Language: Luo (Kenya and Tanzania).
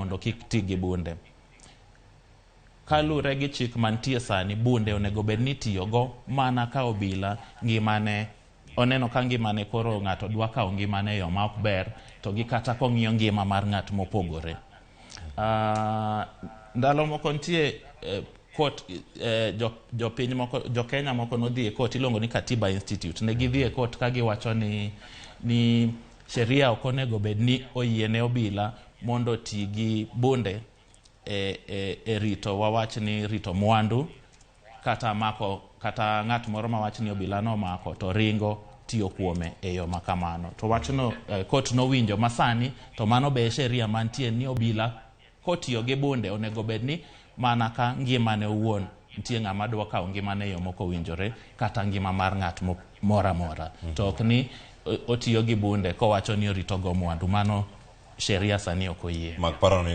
mondo kik ti gi bunde. Kalure gi chik mantie sani, bunde onego bed ni itiyogo mana ka obila ngimane oneno ka ngimane koro ng'ato dwa kawo ngimane e yo ma ok ber to gi kata kong'iyo ngima mar ng'at mopogore. Ndalo moko nitie court jopiny moko, jo Kenya moko nodhi e court iluongo ni Katiba Institute. Ne gidhi e court ka giwacho ni sheria ok onego bed ni oyiene obila mondo oti gi bunde e rito, wawach ni rito mwandu kata mako kata ng'at moro mawach ni obila nomako to ringo tiyo kuome e yo ma kamano. To wachno court nowinjo masani to mano be e sheria mantie ni obila kotiyo gi bunde onego bed ni mana ka ngimane owuon nitie ng'ama dwa kawo ngimane e yo mok owinjore kata ngima mar ng'at moro amora. To ok ni otiyo gi bunde kowacho ni orito go mwandu. Mano sheria sani ok oyie. Mak paro ni.